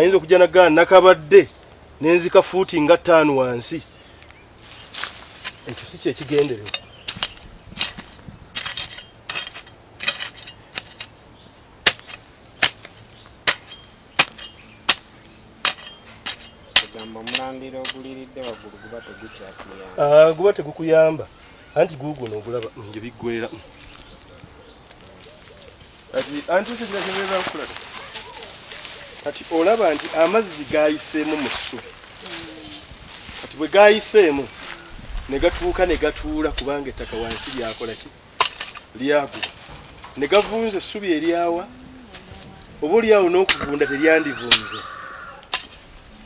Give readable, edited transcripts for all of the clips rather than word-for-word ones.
Ayinza okujja nagaa nakabadde nenzika fuuti nga 5 wansi. Ekyo si kyekigendererwa. Kugamba omulandira oguliridde waggulu guba tegukyakuyamba. Guba tegukuyamba. Anti guguno ogulaba nje biggwera. Kati anti se kira okulaga. Kati olaba nti amazzi gayiseemu mu ssubi. Kati bwe gayiseemu ne gatuuka ne gatuula kubanga ettaka wansi lyakola ki? Lyaguba. Ne gavunza essubi eryawa oba oliawo n'okuvunda teryandivunze.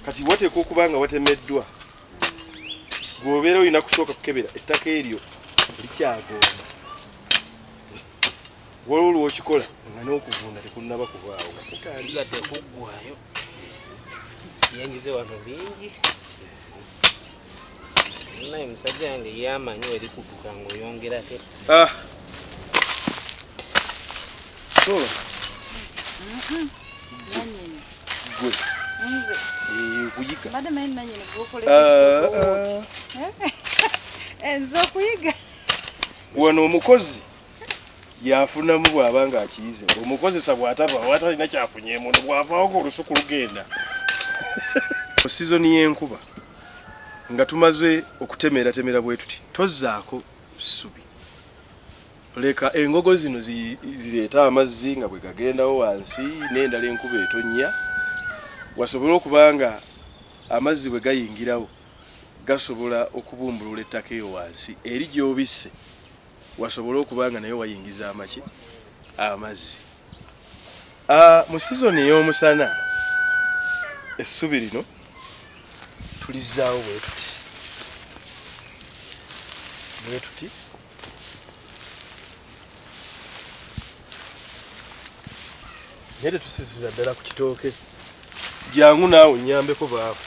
Kati wateekwa okuba nga watemeddwa. Gw'obeera olina kusooka kukebera ettaka eryo likyagomba. Waliwo lw'okikola nga n'okuvunda tekunnaba kubaawo nga kutandika. Tekuggwayo. Yengize wano bingi. Naye musajja wange ye amanyi werikutuka ng'oyongerako. So. Gwe. Nze. Okuyiga. Mbadde manyi nannyini gw'okola ekitooke. Nze okuyiga. Wano omukozi yafunamu bw'aba ng'akiyize. Omukozesa bw'atava atalina kyafunyeemu bw'avaawo ng'olusuku lugenda. Sizoni y'enkuba nga tumaze okutemeratemera bwe tuti tozzaako ssubi. Leka engogo zino zireete amazzi nga bwe gagendawo wansi n'endala enkuba etonnya wasobole okuba nga amazzi bwe gayingirawo gasobola okubumbulula ettaka eyo wansi eri gy'obisse wasobole okuba nga naye wayingiza amaki amazzi. Mu sizoni ey'omusana essubi lino tulizzaawo bwe tuti bwe tuti naye tetusisiza ddala ku kitooke. Jangu naawe nnyambeko baaba.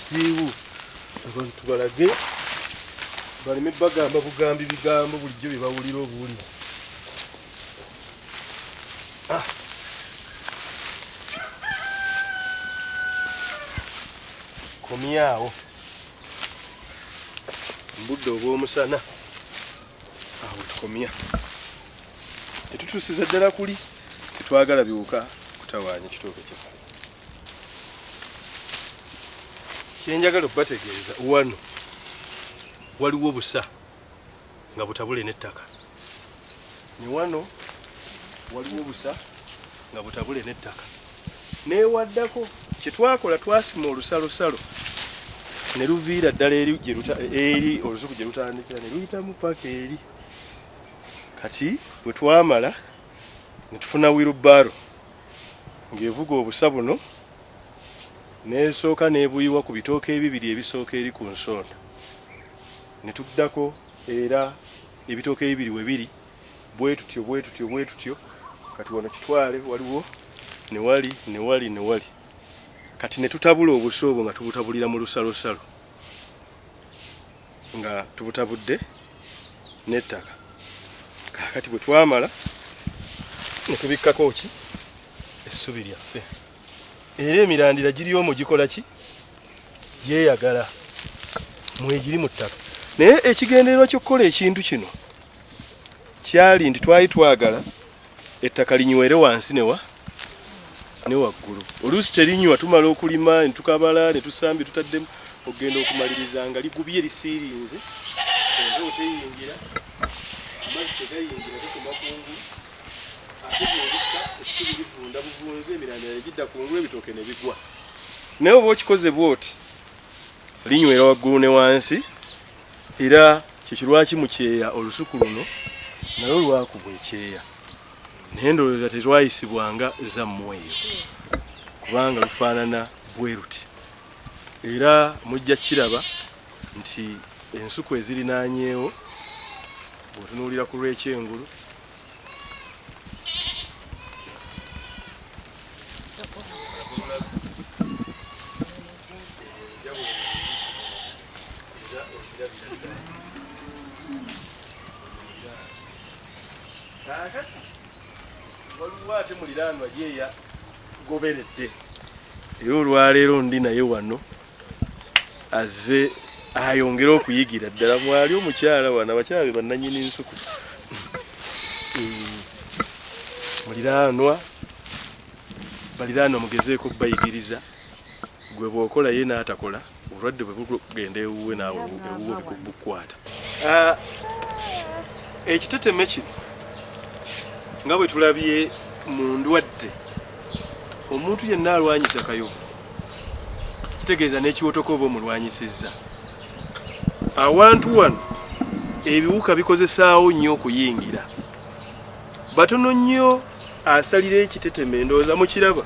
Ziiwu abantu tubalage baleme bagamba bugambi bigambo bulijjo bye bawulira obuwulizi. Komyawo mbudde obw'omusana awo tukomya. Tetutuusiza ddala kuli, tetwagala biwuka kutawaanya kitooke kyaffe. Kyenjagala okubategeeza wano waliwo busa nga butabule n'ettaka. Ne wano waliwo busa nga butabule n'ettaka. Neewaddako kye twakola twasima olusalosalo ne luviira ddala eri eri olusuku gye lutandikira ne luyitamu paka eri. Kati bwe twamala ne tufuna wheelbarrow ng'evuga obusa buno n'esooka n'ebuyiwa ku bitooke ebibiri ebisooka eri ku nsonda. Ne tuddako era ebitooke ebibiri we biri bwe tutyo bwe tutyo bwe tutyo. Kati wano kitwale waliwo ne wali ne wali ne wali. Kati ne tutabula obusa obwo nga tubutabulira mu lusalosalo nga tubutabudde n'ettaka. Kaakati bwe twamala ne tubikkako ki essubi lyaffe. Era emirandira giri omwo gikola ki? Gyeyagala mwegiri mu ttaka. Naye ekigendererwa ky'okukola ekintu kino kyali nti twali twagala ettaka linywere wansi ne waggulu. Oluusi terinywa, tumala okulima ne tukabala ne tusambye tutaddemu okugenda okumaliriza nga ligubye lisiirinze, empewo teyingira, amazzi tegayingira gakoma kungulu, ate bw'obikka essubi livunda buvunze, emirandira ne gidda kungulu ebitooke ne bigwa. Naye oba okikoze bw'oti linywera waggulu ne wansi, era kyekirwaki mu kyeya olusuku luno nalwo lwakubwa ekyeya. Naye ndowooza terwayisibwanga zammwe eyo kubanga lufaanana bwe luti. Era mujja kiraba nti ensuku ezirinaanyeewo bw'otunuulira ku lw'ekyengulu Kaakati waliwo ate muliraanwa ye yagoberedde. Era olwaleero ndi naye wano azze ayongere okuyigira ddala. Mwali omukyala wano, abakyala be bannannyini nsuku. Muliraanwa, baliraanwa mugezeeko okubayigiriza. Gwe bw'okola ye n'atakola, obulwadde bwe bugenda ewuwe naawe ewuwe bukukwata. Ekiteteme kino nga bwe tulabye mu ndwadde, omuntu yenna alwanyisa kayovu kitegeeza n'ekiwotoko oba omulwanyisizza. Awantu wano ebiwuka bikozesaawo nnyo okuyingira. Batono nnyo asalira ekiteteme, ndowooza mukiraba.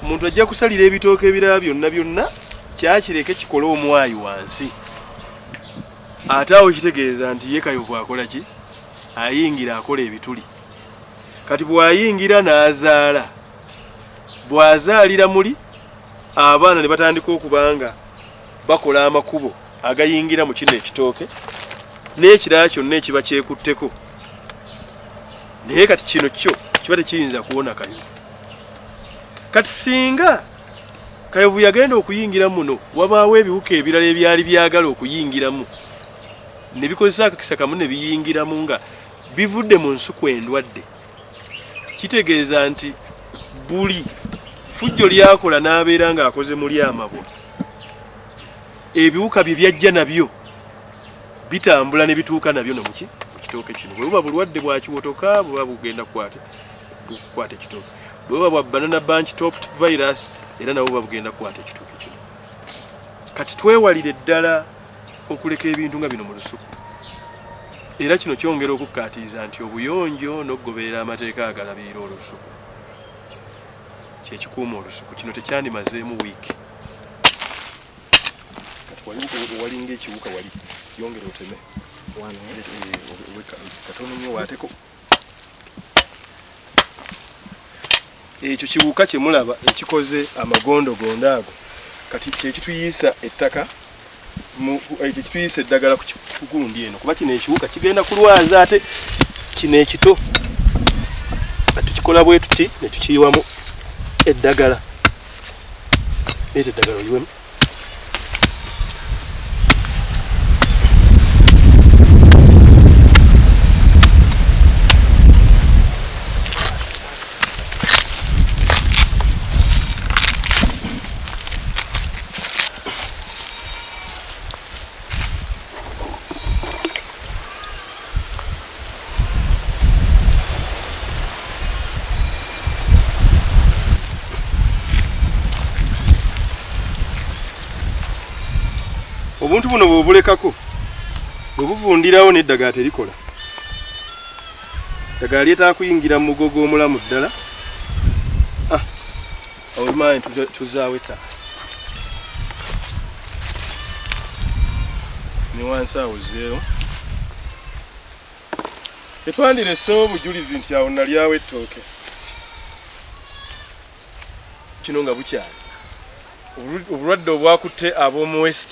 Omuntu ajja kusalira ebitooke ebirala byonna byonna, kyakireke kikole omwayi wansi. Ate awo kitegeeza nti ye kayovu akola ki? Ayingira akola ebituli. Kati bw'ayingira n'azaala, bw'azaalira muli abaana ne batandika okuba nga bakola amakubo agayingira mu kino ekitooke n'ekirala kyonna ekiba kyekutteko. Naye kati kino kyo kiba tekiyinza kuwona kayovu. Kati singa kayovu yagenda okuyingira muno, wabaawo ebiwuka ebirala ebyali byagala okuyingiramu ne bikozesa akakisa kamu ne biyingiramu nga bivudde mu nsuku endwadde. Kitegeeza nti buli fujjo lyakola n'abeera ng'akoze muli amabwa, ebiwuka bye byajja nabyo bitambula ne bituuka nabyo ne mu kitooke kino. Bwe buba bulwadde bwa kiwotoka buba bugenda kukwata ekitooke. Bwe buba bwa banana bunch top virus era nabwo buba bugenda kukwata ekitooke kino. Kati twewalire ddala okuleka ebintu nga bino mu lusuku. Era kino kyongera okukkaatiriza nti obuyonjo n'okugoberera amateeka agalabirira olusuku kye kikuuma olusuku. Kino tekyandimazeemu wiiki. Kati walinga ekiwuka wali, yongera oteme katono nnyo waateko. Ekyo kiwuka kye mulaba ekikoze amagondogondo ago kati kyekituyiisa ettaka, ekyo kituyiisa eddagala ku gundi eno, kuba kino ekiwuka kigenda kulwaza ate kino ekito. Tukikola bwe tuti ne tukiyiwamu eddagala. Leeta eddagala oyiwemu. Obuntu buno bw'obulekako bwe buvundirawo n'eddagala terikola. Eddagala lyetaaga kuyingira mu mugogo omulamu ddala. Olumanyi tuzaawo ettaka ne wansi awo zzeewo. Tetwandireseewo bujulizi nti awo nalyawo ettooke. Kino nga bukyali obulwadde obwakutte ab'omu West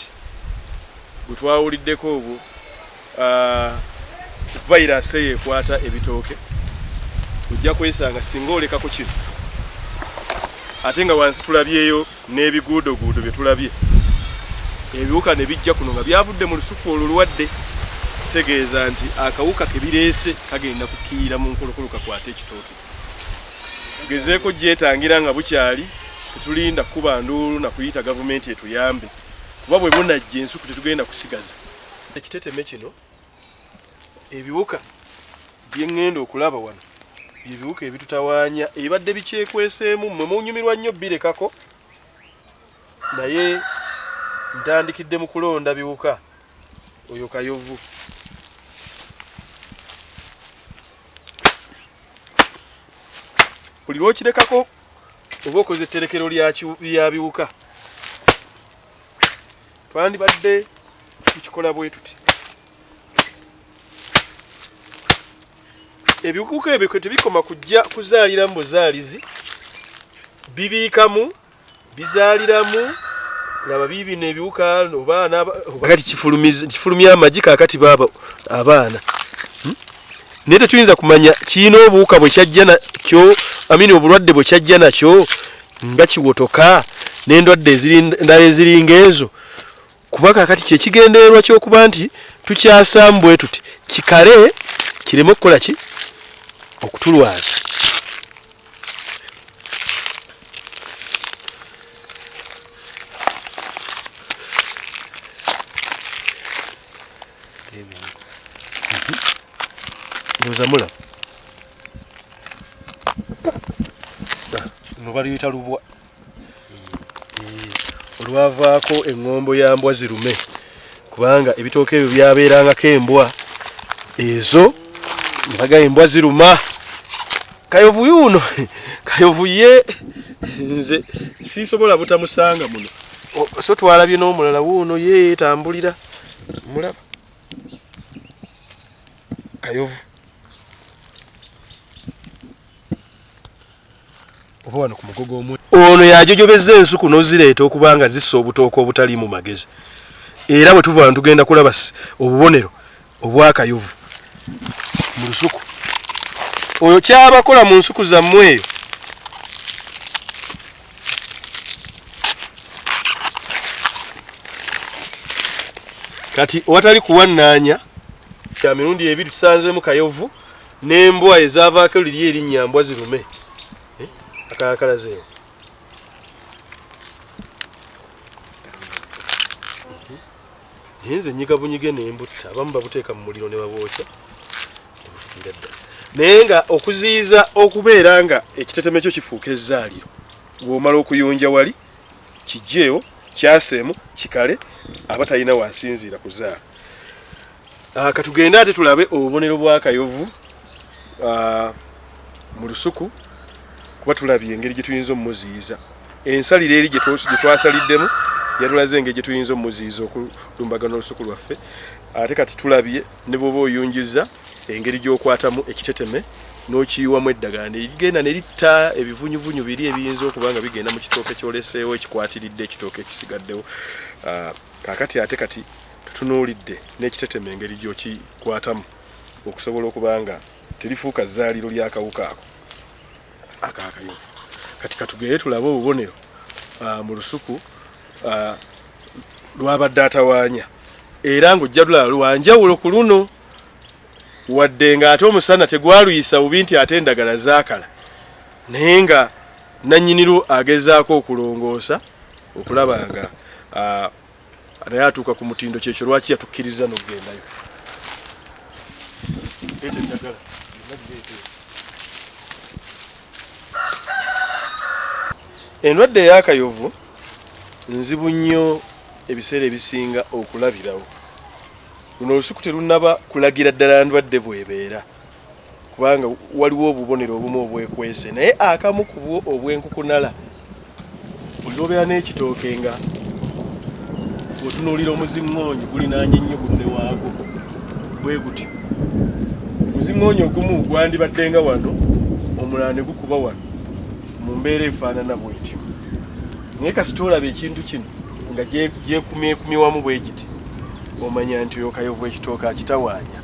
bwe twawuliddeko obwo, virus eyo ekwata ebitooke, ojja kwesanga singa olekako kino. Ate nga wansi tulabyeyo n'ebiguudoguudo bye tulabye, ebiwuka ne bijja kuno nga byavudde mu lusuku olulwadde, kitegeeza nti akawuka ke bireese kagenda kukiira mu nkolokolo kakwate ekitooke. Tugezeeko gyetangira nga bukyali, tetulinda kukuba nduulu na kuyita gavumenti etuyambe, kuba bwe bunajja ensuku tetugenda kusigaza. Ekiteteme kino ebiwuka bye ŋŋenda okulaba wano bye biwuka ebitutawaanya ebibadde bikyekweseemu. Mmwe munyumirwa nnyo birekako, naye ntandikidde mu kulonda biwuka. Oyo kayovu. Buli lw'okirekako oba okoze etterekero lya biwuka. Twandibadde tukikola bwe tuti. Ebiwuka ebyo tebikoma kujja kuzaaliramu buzaalizi, bibiikamu, bizaaliramu. Laba biibino ebiwuka oba kati kifulumya amagi, kaakati baaba abaana. Naye tetuyinza kumanya kirina obuwuka bwe kyajja nakyo, amini obulwadde bwe kyajja nakyo. Nga kiwotoka n'endwadde endala eziringa ezo, kuba kaakati kye kigendererwa ky'okuba nti tukyasaamu bwe tuti kikale kireme okukola ki? Okutulwaza. Ndowooza mulaba. Luno baluyita lubwa. Olwavaako eŋŋombo ya mbwa zirume, kubanga ebitooke ebyo byabeerangako embwa ezo, ne bagamba embwa ziruma. Kayovu yuno, Kayovu ye nze sisobola butamusanga muno. So twalabye n'omulala wuuno ye yeetambulira, mulaba Kayovu oba wano ku mugogo omwe. Ono yajojobezza ensuku n'ozireeta okuba nga zissa obutooke obutaliimu magezi, era bwe tuva wano tugenda kulaba obubonero obw'akayovu mu lusuku. Oyo kyabakola mu nsuku zammwe eyo. Kati owatali kuwannaanya kya mirundi ebiri tusanzeemu kayovu n'embwa ezaavaako liri erinnya mbwa zirume. Akakalazeewo. Naye nze nyiga bunyige ne mbutta, abamu babuteeka mu muliro ne babwokya ne bufiira ddala. Naye nga okuziyiza okubeera nga ekiteteme kyo kifuuka ezzaaliro, bw'omala okuyunja wali kiggyeewo, kyaseemu, kikale, aba talina wasinziira kuzaala. Katugende ate tulabe obubonero bw'akayovu mu lusuku, kuba tulabye engeri gye tuyinza omuziyiza. Ensalira eri gye twasaliddemu yatulaze engeri gye tuyinza omuziyiza okulumbagana olusuku lwaffe. Ate kati tulabye ne bw'oba oyungiza engeri gy'okwatamu ekiteteme n'okiyiwamu eddagala ne ligenda ne litta ebivunyuvunyu biri ebiyinza okuba nga bigenda mu kitooke ky'oleseewo ekikwatiridde ekitooke ekisigaddewo. Kaakati ate kati tutunuulidde n'ekiteteme engeri gy'okikwatamu okusobola okuba nga terifuuka zzaaliro ly'akawuka ako ak'akayovu. Kati katugende tulabe obubonero mu lusuku lwabadde atawaanya, era ng'ojja lulaba lwanjawulo ku luno, wadde ng'ate omusana tegwaluyisa bubi nti ate endagala zaakala, naye nga nannyinirwo agezaako okulongoosa okulaba nga naye atuuka ku mutindo. Kyekyo lwaki yatukkiriza n'okugendayo. Leeta eddagala. Endwadde ey'akayovu nzibu nnyo ebiseera ebisinga okulabirawo. Luno olusuku terunnaba kulagira ddala ndwadde bw'ebeera, kubanga waliwo obubonero obumu obwekwese, naye akamu ku bwo obwenkukunala, buli lwobeera n'ekitooke nga bw'otunuulira omuziŋŋoonyi gulinaanye nnyo gunne waagwo bwe gutyo. Omuziŋŋoonyi ogumu gwandibadde nga wano, omulala ne gukuba wano mu mbeera efaanana bw'etyo. Naye kasita olaba ekintu kino nga gyekumyekumye wamu bwe giti, omanya nti oyo kayovu ekitooke akitawaanya.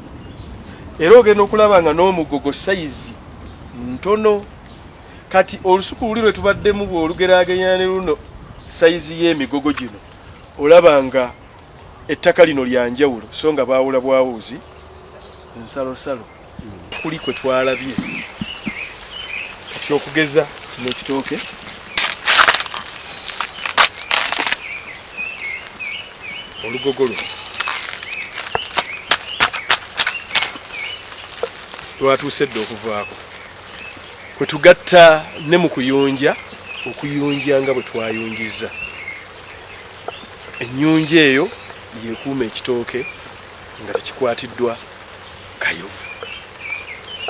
Era ogenda okulaba nga n'omugogo sayizi ntono. Kati olusuku luli lwe tubaddemu bw'olugeraageranya ne luno sayizi y'emigogo gino, olaba nga ettaka lino lya njawulo, so nga baawula bwawuzi nsalosalo kuli kwe twalabye. Kati okugeza kino ekitooke olugogo luno lwatuuse dda okuvaako, kwe tugatta ne mu kuyunja, okuyunja nga bwe twayunjizza ennyunja eyo yekuuma ekitooke nga tekikwatiddwa kayovu,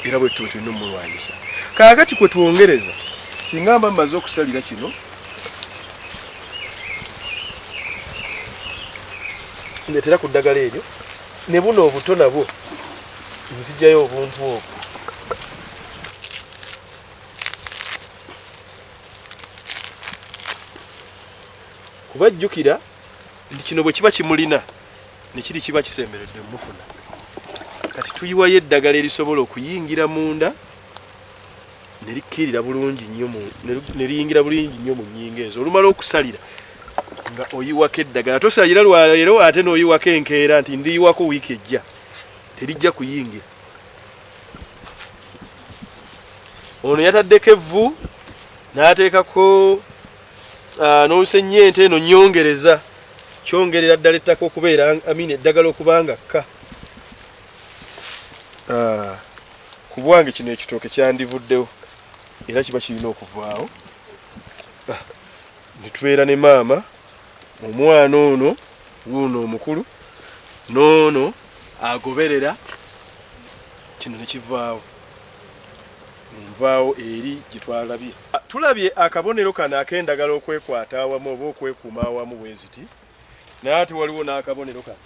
era bwe tuba tulina omulwanyisa. Kaakati kwe twongereza, singa mba mmaze okusalira kino, ndeetera ku ddagala eryo ne buno obuto nabwo nzigyayo obuntu obwo. Kuba jjukira nti kino bwe kiba kimulina ne kiri kiba kisemberedde mufuna. Kati tuyiwayo eddagala erisobola okuyingira munda Ne likkirira bulungi nnyo ne liyingira bulungi nnyo mu nnyingo ezo. Olumala okusalira nga oyiwako eddagala, tosalira lwaleero ate n'oyiwako enkeera nti ndiyiwako wiiki ejja, terijja kuyingira. Ono yataddeko evvu n'ateekako n'olusennyente eno nnyongereza, kyongerera ddala ettaka okubeera, amini, eddagala okuba nga kka. Ku bwange kino ekitooke kyandivuddewo era kiba kirina okuvaawo. Ne tubeera ne maama omwana ono wuuno omukulu n'ono agoberera kino ne kivaawo nvaawo eri gye twalabye. Tulabye akabonero kano ak'endagala okwekwata awamu oba okwekuuma awamu bwe ziti, naye ate waliwo n'akabonero kano.